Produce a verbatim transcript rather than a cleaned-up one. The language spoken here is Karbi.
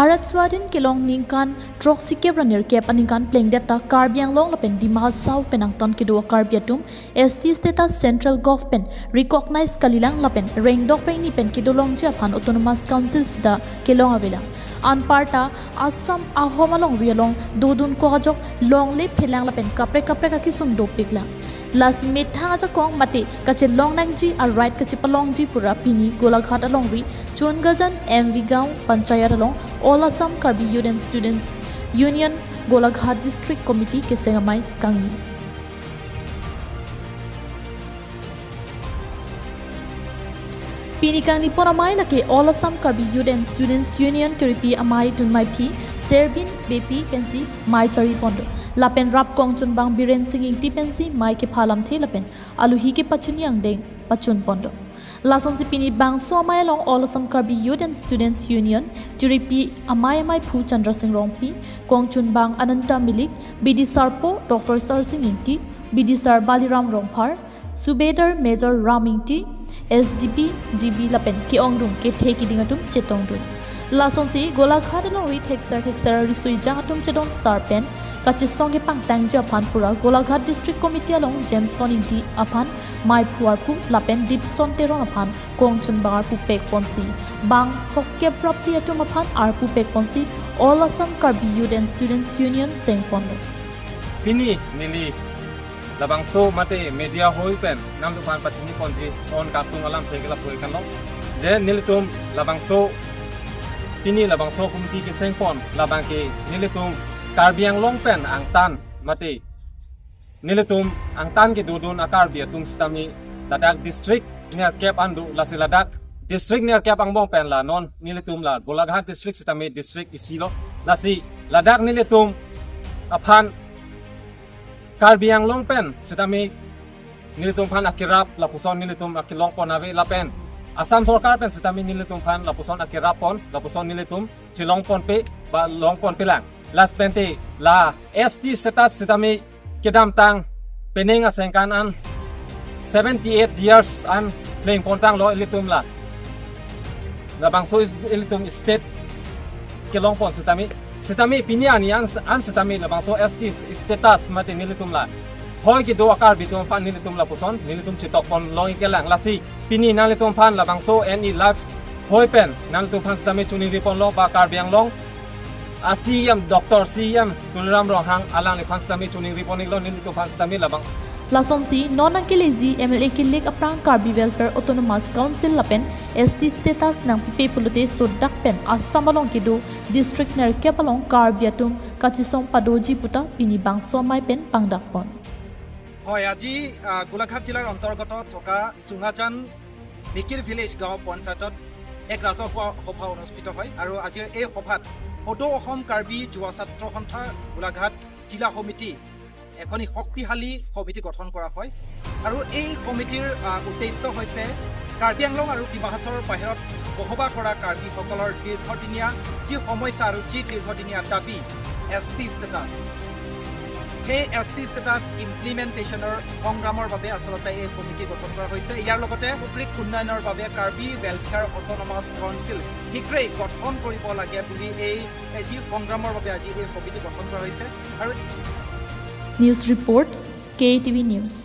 Bharat Swadhin kelong ningkan throksi kep ra nerkep aningkan plengdet ta Karbi Anglong lapen Dima Hasao pen angtan kedo a-Karbi atum S T status central government recognize kalilang lapen rengdok rengni pen kedolongji aphan Autonomous Council sita kelong avelang. Anparta Assam ahom alongri along dodun ko ajok longle phelang lapen kaprek kaprek akesung dopiklang. Lasi methang ajakong mate kachelong nangji a-right kachepalongji pura pini Golaghat alongri Chungajan M V Gaon Panchayat along All Assam Karbi Youth and Students Union Golaghat District Committee keseng amei kangni. Pini kangnipon amei lake All Assam Karbi Youth and Students Union Tiripi amei dunmei phi Serbin Beypi pensi mei chari pondo. Lapen rap kongchunbang Biren Sing Ingti pensi mei kepha lamthe lapen aluhi kepachini angdeng pachun pondo. Lasonsi pini bangso amei along All Assam Karbi Youth and Students Union Tiripi amei ameiphu Chandra Sing Rongpi, kongchunbang Ananta Milik, B D Sarpo Doctor Sarsing Ingti, B D Sar Baliram Rongphar, Subedar Major Ram Ingti, S G P, G B lapen ke-ongdung kethe keding atum chetongdun. Lasonsi Golaghat alongri thekser thekser riso ejang atum chedon sar pen kachesong kepangtangji aphan pura Golaghat District Committee along Jameson Ingti aphan meiphu arpu lapen Dipson Teron aphan kongchunbang arpu pekponsi bang hokep ra phli atum aphan arpu pekponsi All Assam Karbi Youth and Students Union sengpon. Pini neli labangso mate media hoi pen nangtumphan pachini ponji pon kaptung alam thek la poi kanlo. Je nelitum labangso pini labangso committee kesengpon labang ke nelitum Karbi Anglong pen angtan mate nelitum angtan kedodun a-Karbi atum sitame ladak district nerkep an do, lasi ladak district nerkep angbong pen la non nelitum la Golaghat district sitame district isi lo. Lasi ladak nelitum aphan Karbi Anglong pen sitame nelitum aphan akerap lapuson nelitum akelongpon ave lapen Assam sorkar pen sitame nelitum aphan lapuson akerap pon lapuson nelitum chelongponpe ba longponpelang. Lasi pente la S T status sitame kedamtang penang asengkan an seventy eight years an plengpontanglo ilitum la. Labangso is-, ilitum state kelongpon sitame. Sitame pini ani an, an sitame labangso S T status mate nelitum la thoi kedo a-Karbi atum aphan nelitum lapuson nelitum chetokpon long kelang, lasi pini nanglitum aphan labangso N E Live hoi pen nanglitum aphan sitame choningriponlo ba Karbi Anglong a-C E M Doctor C E M Tuliram Ronghang alangliphan sitame choningriponlo nelitum aphan sitame labang. Lasonsi non nangkeleji M L A kilik aphrang Karbi Welfare Autonomous Council lapen S T status nangpipe pulote sodak pen Assam along kedo district nerkep along Karbi atum kachesong padoji puta pini bangso amei pen pangdakpon. হয়, আজি, আহ, গোলাঘাট জিলাৰ অন্তৰ্গত থকা চুঙাজান মিকিৰ ভিলেজ গাঁও পঞ্চায়তত এক ৰাজহুৱা সভা অনুষ্ঠিত হয় আৰু আজিৰ এই সভাত সদৌ অসম কাৰ্বি যুৱ ছাত্ৰ সন্থা গোলাঘাট জিলা সমিতি এখনি শক্তিশালী সমিতি গঠন কৰা হয় আৰু এই সমিতিৰ, আহ, উদ্দেশ্য হৈছে কাৰ্বি আংলং আৰু ডিমা হাছাওৰ বাহিৰত বসবাস কৰা কাৰ্বিসকলৰ দীৰ্ঘদিনীয়া যি সমস্যা আৰু যি দীৰ্ঘদিনীয়া দাবী এছ টি ষ্টেটাছ, সেই এছ টি ষ্টেটাছ ইমপ্লিমেণ্টেশ্যনৰ সংগ্ৰামৰ বাবে আচলতে এই সমিতি গঠন কৰা হৈছে। ইয়াৰ লগতে সামগ্ৰিক উন্নয়নৰ বাবে কাৰ্বি ৱেলফেয়াৰ অট'নমাছ কাউন্সিল শীঘ্ৰেই গঠন কৰিব লাগে বুলি এই, এই যি সংগ্ৰামৰ বাবে আজি এই সমিতি গঠন কৰা হৈছে। আৰু News report, K A T V News.